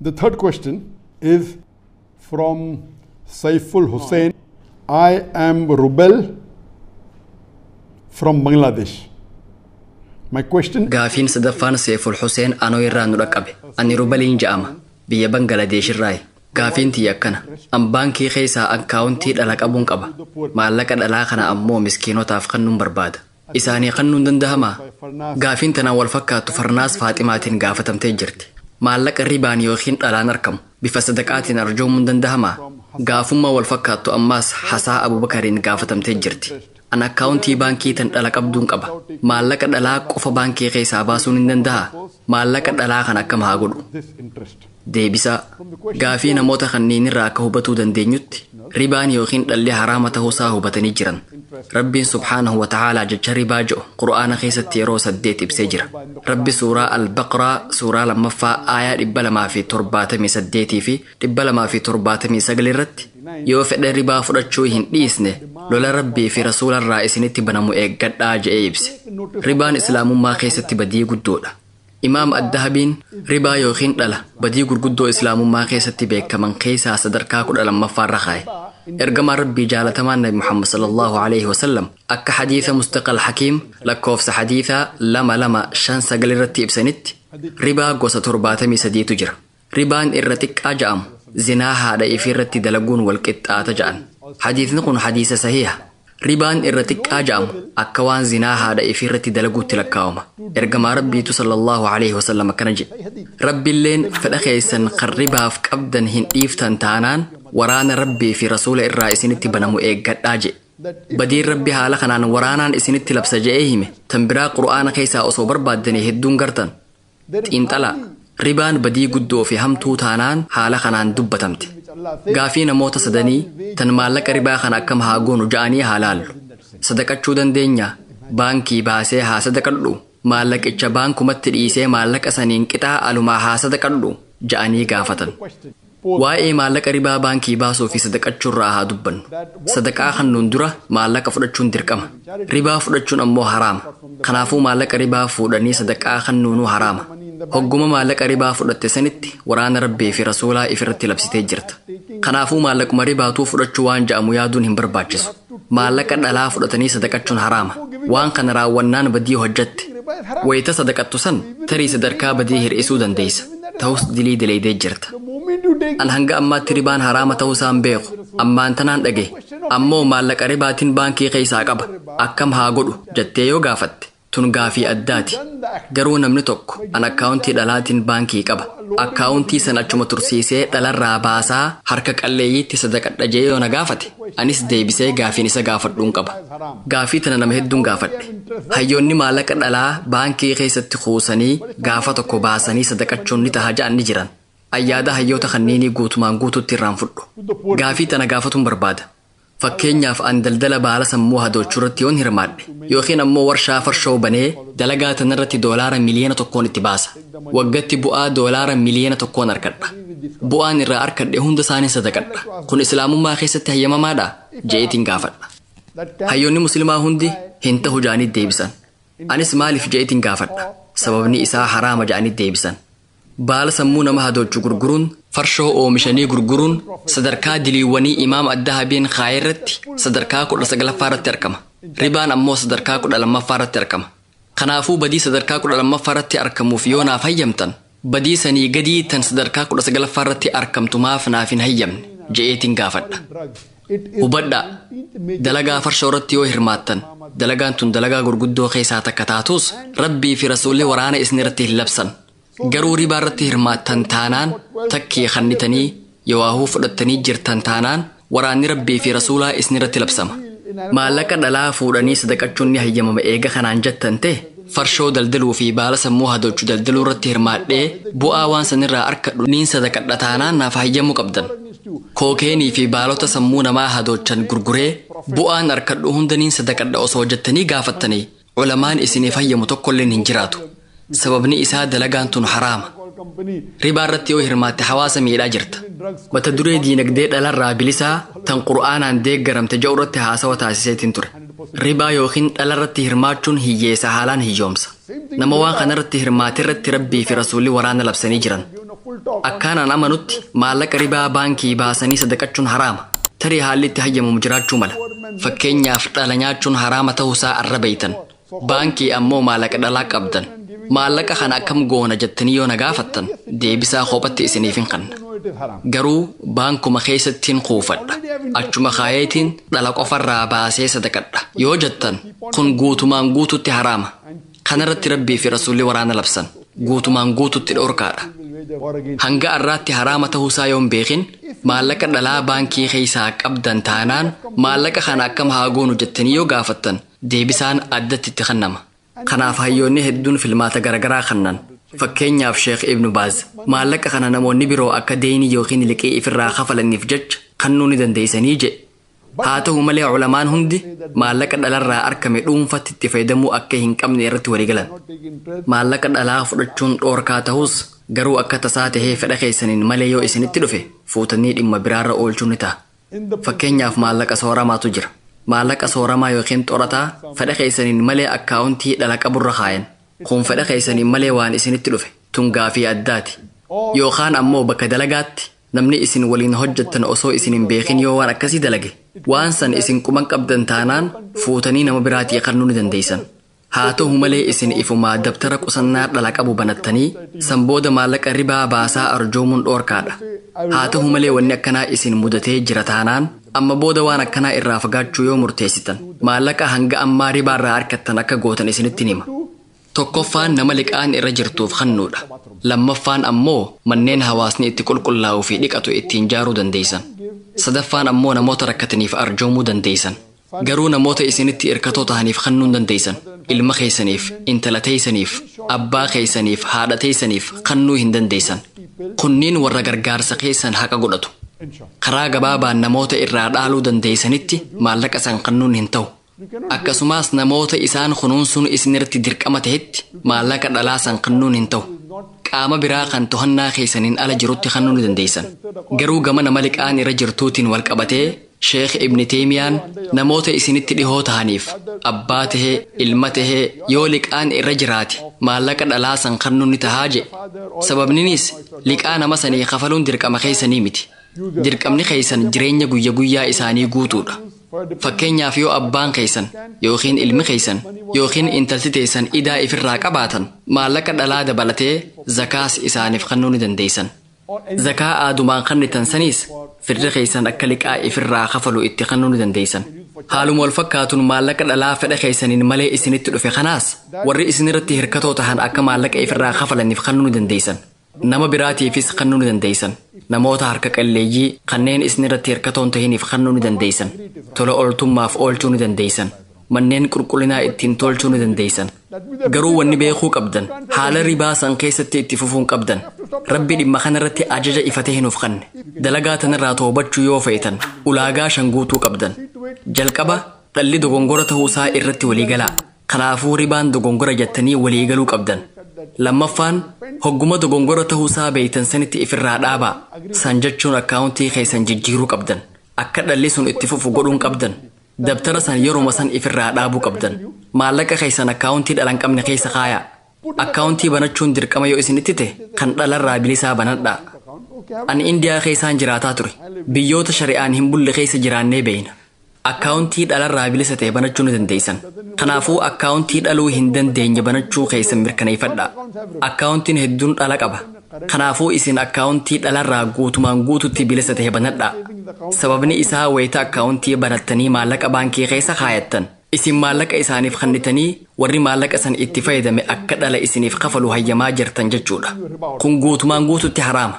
The third question is from Saiful Hussain. I am Rubel from Bangladesh. My question Gaafiin sadaffaan Seeful Huseen Anoo irraa nu dhaqqabe. Ani Rubaliin ja'ama. Biyya Bangaladesh irraayi. Gaafiin tiyya akkana. An baankii keessaa akkaawuntii dhala qabuun qaba. Maallaqa dhalaa kana ammoo miskiinotaaf kennuun barbaada. Isaanii kennuun dandahamaa? Gaafiin tanaan wal fakkaattu Farnaas Faaximaatiin gaafatamtee jirti. Maallaqa ribaan yookiin dhalaan argamu bifa sadaqaatiin arjoomuun dandahamaa? Gaafummaa wal fakkaattu ammaas Hasaa Abubakariin gaafatamtee jirti. An akkaawuntii baankii tan dhala qabduun qaba. Maallaqa dhalaa qofa baankii keessaa baasuun hin dandahaa? Maallaqa dhalaa kan akkam haa godhu? This interest. Deebisaa. Gaafii namoota kanneen irraa akka hubatuu dandeenyutti, ribaan yookiin dhalli haraama ta'uusaa hubatanii jiran. Rabbiin subhaanahu wa ta'aalaa jecha ribaa jedhu Qur'aana keessatti yeroo 8 ibsee jira. Rabbi suuraa Al-Baqraa suuraa 2ffaa aayaa 278 fi 279 irratti, yoo fedha ribaa fudhachuu hin dhiisne, lola Rabbii fi rasuularraa isinitti banamu eeggadhaa je'ee ibse. Ribaan islaamummaa keessatti badii guddoodha. Imaam Addahabiin ribaa yookiin dhala badii gurguddoo islaamummaa keessatti beekaman keessaa sadarkaa 12ffaarra kaa'e. Ergamaan Rabbii jaalatamaan Nabi Muhammad sallallahu alaihi wasallam akka hadiisa Mustaqal Hakiim lakkoofsa hadiisaa 2259 irratti ibsanitti, ribaa gosa 73tu jira. Ribaan irra xiqqaa ja'amu zinaa haadha ifii irratti dalaguun wal qixxaata ja'an. Hadiisni kun hadiisa sahiha. Ribaan irra xiqqaa ja'amu akka waan zinaa haadha ifii irratti dalaguutti lakkaa'ama. Ergamaa Rabbiitu sallallahu alaihi wasallam akkana jedhe. Rabbiilleen fedha keessan kan ribaaf qabdan hin dhiiftan taanaan, waraana Rabbii fi rasuula irraa isinitti banamu eeggadhaa jedhe. Badiin Rabbi haala kanaan waraanaan isinitti labsa je'ee hime tan biraa Qur'aana keessaa osoo barbaaddanii hedduun gartan. Xiinxalaa. Ribaan badii guddoo fi hamtuu taanaan haala kanaan dubbatamte. Gaafii namoota sadanii tan maallaqa ribaa kana akkam haa goonu ja'anii haa laallu. Sadaqachuu dandeenya? Baankii baasee haa sadaqadhu? Maallaqicha baankumatti dhiisee maallaqa saniin qixaa alumaa haa sadaqadhu ja'anii gaafatan. Waa'ee maallaqa ribaa baankii baasuu fi sadaqachuurraa haa dubbannu. Sadaqaa kennuun dura maallaqa fudhachuun dirqama. Ribaa fudhachuun ammoo haraama. Kanaafuu maallaqa ribaa fuudhanii sadaqaa kennuunuu haraama. Hogguma maallaqa ribaa fudhatte sanitti waraana Rabbii fi rasuulaa ifirratti labsitee jirta. Kanaafuu maallaquma ribaatuu fudhachuu waan ja'amu yaaduun hin barbaachisu. Maallaqa dhalaa fudhatanii sadaqachuun haraama. Waan kana raawwannaan badii hojjatte. Wayita sadaqattu san tarii sadarkaa badii hir'isuu dandeessa. Ta'us dilii dileydee jirta. An hanga ammaatti ribaan haraama ta'uu isaan beeku. Ammaan tanaan dhage. Ammoo maallaqa ribaatiin baankii keessaa qaba. Akkam haa godhu jettee yoo gaafatte, tun gaafii addaati. Garuu namni tokko an akkaawuntii dhalaatiin baankii qaba. Akkaawuntii san achuma tursiisee dhalarraa baasaa harka qalleeyyiitti sadaqadha jee yoo na gaafate, anis deebisee gaafiin isa gaafadhuun qaba. Gaafii tana nama hedduun gaafadhe. Hayyoonni maallaqa dhalaa baankii keessatti kuusanii gaafa tokko baasanii sadaqachuun ni taha ja'an ni jiran. Ayyaada hayyoota kanneenii guutumaan guututti irraan fudhu. Gaafii tana gaafatuun barbaada. Fakkeenyaaf, an daldala baala sammuu hadoochuu irratti yoon hirmaadhe yookiin ammoo warshaa farshoo banee dalagaa tanarratti doolaara 1,000,000 itti baasa. Waggatti bu'aa doolaara 1,000,000 argadha. Bu'aan irraa argadhe hunda isaanii sadaqadha. Kun islaamummaa keessatti hayyamamaadha? Je'eetiin gaafadha. Hayyoonni musliimaa hundi hin tahu ja'anii deebisan. Anis maaliif je'eetiin gaafadha. Sababni isaa haraama ja'anii deebisan. Baala sammuu nama hadoochu gurguruun, farshoo oomishanii gurguruun sadarkaa diliiwwanii Imaam Addahabiin kaayee irratti sadarkaa 19ffaa irratti argama. Ribaan ammoo sadarkaa 12ffaa irratti argama. Kanaafuu badii sadarkaa 12ffaa irratti argamuuf yoo naaf hayyamtan, badii sanii gadii tan sadarkaa 19ffaa irratti argamtu maaf naaf hin hayyamne je'eetiin gaafadha. Hubadhaa, dalagaa farshoo irratti yoo hirmaattan, dalagaan tun dalagaa gurguddoo keessaa takka taatus, Rabbii fi rasuulli waraana isin irratti hin labsan. Garuu ribaa irratti hirmaattan taanaan, takkii kannitanii yowaahuu fudhattanii jirtan taanaan, waraanni Rabbii fi rasuulaa isin irratti labsama. Maallaqa dhalaa fuudhanii sadaqachuun ni hayyamama eega kanaan jettan ta'e, farshoo daldaluu fi baala sammuu hadoochuu daldaluu irratti hirmaadhee bu'aa waan sanirraa arkadhu niin sadaqadha taanaan naaf hayyamuu qabdan. Kookeenii fi baalota sammuu namaa hadoochan gurguree bu'aan arkadhu hunda niin sadaqadha osoo jettanii gaafattanii, ulamaan isiniif hayyamu tokkolleen hin jiraatu. Sababni isaa dalagaan tun haraama. Ribaa irratti yoo hirmaatte hawaasa miidhaa jirta. Mata duree diinagdee dhalarraa bilisaa tan Qur'aanaan deeggaramte jedhu irratti haasawa taasiseetiin ture. Ribaa yookiin dhalarratti hirmaachuun hiyyeessa haalaan hiyyoomsa. Nama waan kanarratti hirmaate irratti Rabbii fi rasuulli waraana labsanii jiran. Akkaanaan amanutti maallaqa ribaa baankii baasanii sadaqachuun haraama. Tarii haalli itti hayyamamu jiraachuu mala. Fakkeenyaaf dhala nyaachuun haraama ta'uusaa arra beeytan. Baankii ammoo maallaqa dhalaa qabdan. Maallaqa kana akkam goona jettanii yoo na gaafattan deebisaa kophatti isiniif hin kenna. Garuu baankuma keessattiin kuufadha. Achuma kaayeetiin dhala qofarraa baasee sadaqadha. Yoo jettan kun guutumaan guututti haraama. Kanarratti Rabbii fi Rasuulli waraana labsan. Guutumaan guututti dhorkaadha. Hanga arraatti haraama ta'uusaa yoo hin beekin maallaqa dhalaa baankii keessaa qabdan taanaan maallaqa kana akkam haa goonu jettanii yoo gaafattan deebisaan addatti itti kennama. Kanaaf hayyoonni hedduun filmaata garagaraa kennan. Fakkeenyaaf Sheekh Ibnu Baaz maallaqa kana namoonni biroo akka deynii yookiin liqii ifirraa kafalaniif jecha kennuu ni dandeessanii jedhe. Haa ta'u malee culamaan hundi maallaqa dhalarraa argame dhuunfatti itti fayyadamuu akka hin qabne irratti waliigalan. Maallaqa dhalaa fudhachuun dhoorkaa ta'us garuu akka tasaa tahee fedha keessaniin malee yoo isinitti dhufe fuutanii dhimma biraarra oolchuu ni ta'a. Fakkeenyaaf maallaqa sooramaatu jira. Maallaqa sooramaa yookiin xorataa fedha keessaniin malee akkaawuntii dhala qaburra kaayan. Kun fedha keessaniin malee waan isinitti dhufe tun gaafii addaati. Yookaan ammoo bakka dalagaatti namni isin waliin hojjettan osoo isin hin beekin yoo waan akkasii dalage waan san isin quban qabdan taanaan fuutanii nama biraatii kennuu ni dandeessan. Haa ta'u malee isin ifumaa dabtara qusannaa dhala qabu banattanii san booda maallaqa ribaa baasaa arjoomuun dhoorkaadha. Haa ta'u malee wanni akkanaa isin mudatee jira taanaan amma booda waan akkanaa irraa fagaachuu yoo murteessitan maallaqa hanga ammaa ribaarraa argattan akka gootan isinitti hima. Tokkoffaan nama liqaan irra jirtuuf kennuudha. Lammaffaan ammoo manneen hawaasni itti qulqullaa'uu fi dhiqatu ittiin ijaaruu dandeessan. Sadaffaan ammoo namoota rakkataniif arjoomuu dandeessan. Garuu namoota isinitti hirkatoo ta'aniif kennuu hin dandeessan. Ilma keessaniif, intala teessaniif, abbaa keessaniif, haadha teessaniif kennuu hin dandeessan. Kunniin warra gargaarsa keessan haqa godhatu. Karaa gabaabaan namoota irraa dhaaluu dandeessanitti maallaqa san kennuun hin ta'u. Akkasumas namoota isaan kunuunsuun isinirratti dirqama ta'etti maallaqa dhalaa san kennuun hin ta'u. Qaama biraa kan to'annaa keessaniin ala jirutti kennuu ni dandeessan. Garuu gama nama liqaan irra jirtuutiin wal qabatee Sheekh Ibn Teemiyaan namoota isinitti dhihoo ta'aniif abbaa tahee ilma tahee yoo liqaan irra jiraate maallaqa dhalaa san kennuun ni tahaa jedhe. Sababninis liqaa nama sanii kafaluun dirqama keessanii miti. Dirqamni keessan jireenya guyya guyyaa isaanii guutuudha. Fakkeenyaaf yoo abbaan keessan yookiin ilmi keessan yookiin intalti teessan idaa ifirraa qabaatan maallaqa dhalaa dabalatee zakaas isaaniif kennuu ni dandeessan. Zakaa aadumaan kennitan saniis firri keessan akka liqaa ifirraa kafalu itti kennuu ni dandeessan. Haaluma wal fakkaatuun maallaqa dhalaa fedha keessaniin malee isinitti dhufe kanaas warri isinirratti hirkatoo tahan akka maallaqa ifirraa kafalaniif kennuu ni dandeessan. Nama biraatiifis kennuu ni dandeessan. Namoota harka qalleeyyii kanneen isinirratti hirkatoo hin tahiniif kennuu ni dandeessan. Tola ooltummaaf oolchuu ni dandeessan. Manneen qulqullinaa ittiin tolchuu ni dandeessan. Garuu wanni beekuu qabdan haala ribaa san keessatti itti fufuun qabdan. Rabbi dhimma kanarratti ajaja ifatee hin uffanne. Dalagaa tanarraa toobachuu yoo feetan ulaagaa shan guutuu qabdan. Jalqaba dhalli dogongora ta'uusaa irratti waliigalaa. Kanaafuu ribaan dogongora jettanii waliigaluu qabdan. Lammaffaan hogguma dogongora ta'uusaa beeytan sanitti ifirraa dhaabaa. San jechuun akkaawuntii keessan jijjiiruu qabdan. Akka dhalli sun itti fufu godhuun qabdan. Dabtara san yeruma san ifirraa dhaabuu qabdan. Maallaqa keessan akkaawuntii dhala hin qabne keessa kaayaa. Akkaawuntii banachuun dirqama yoo isinitti ta'e kan dhalarraa bilisaa banadhaa. Ani Indiyaa keessaan jiraataa ture. Biyyoota shari'aan hin bulle keessa jiraannee beeyna. Akkaawuntii dhalarraa bilisa ta'e banachuu ni dandeessan. Kanaafuu akkaawuntii dhaluu hin dandeenye banachuu keessan mirkaneeffadhaa. Akkaawuntiin hedduun dhala qaba. Kanaafuu isin akkaawuntii dhalarraa guutumaan guututti bilisa ta'e banadhaa. Sababni isaa wayita akkaawuntii banattanii maallaqa baankii keessa kaayattan. Isin maallaqa isaaniif kennitanii warri maallaqa san itti fayyadame akka dhala isiniif kafalu hayyamaa jirtan jechuudha. Kun guutumaan guututti haraama.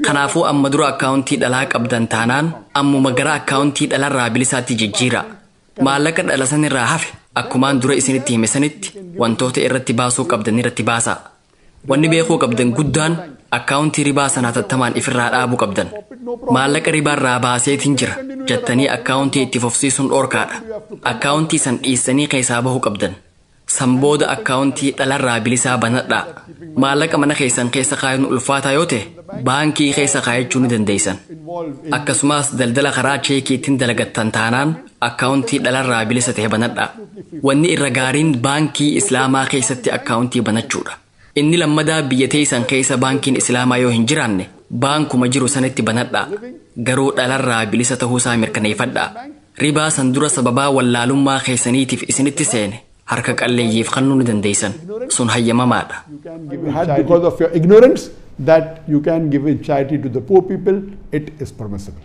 Kanaafuu amma dura akkaawuntii dhalaa qabdan taanaan ammuma gara akkaawuntii dhalarraa bilisaatti jijjiiraa. Maallaqa dhala sanirraa hafe akkumaan dura isinitti hime sanitti wantoota irratti baasuu qabdan irratti baasaa. Wanni beekuu qabdan guddaan akkaawuntii ribaa sana hatattamaan ifirraa dhaabuu qabdan. Maallaqa ribaarraa baaseetiin jira jettanii akkaawuntii itti fufsiisuun dhoorkaadha. Akkaawuntii san dhiissanii keessaa bahuu qabdan. San booda akkaawuntii dhalarraa bilisaa banadhaa. Maallaqa mana keessan keessa kaayuun ulfaataa yoo ta'e baankii keessa kaayachuu ni dandeessan. Akkasumas daldala karaa cheekiitiin dalagattan taanaan akkaawuntii dhalarraa bilisa ta'e banadhaa. Wanni irra gaariin baankii Islaamaa keessatti akkaawuntii banachuudha. Inni lammadaa biyya teessan keessa baankiin Islaamaa yoo hin jiraanne, baankuma jiru sanitti banadhaa. Garuu dhalarraa bilisa ta'uusaa mirkaneeffadhaa. Ribaa san dura sababaa wallaalummaa keessaniitiif isinitti seene harka qalleeyyiif kennuu ni dandeessan. Sun hayyamamaadha. You can give in charity because of your ignorance that you can give in charity to the poor people, it is permissible.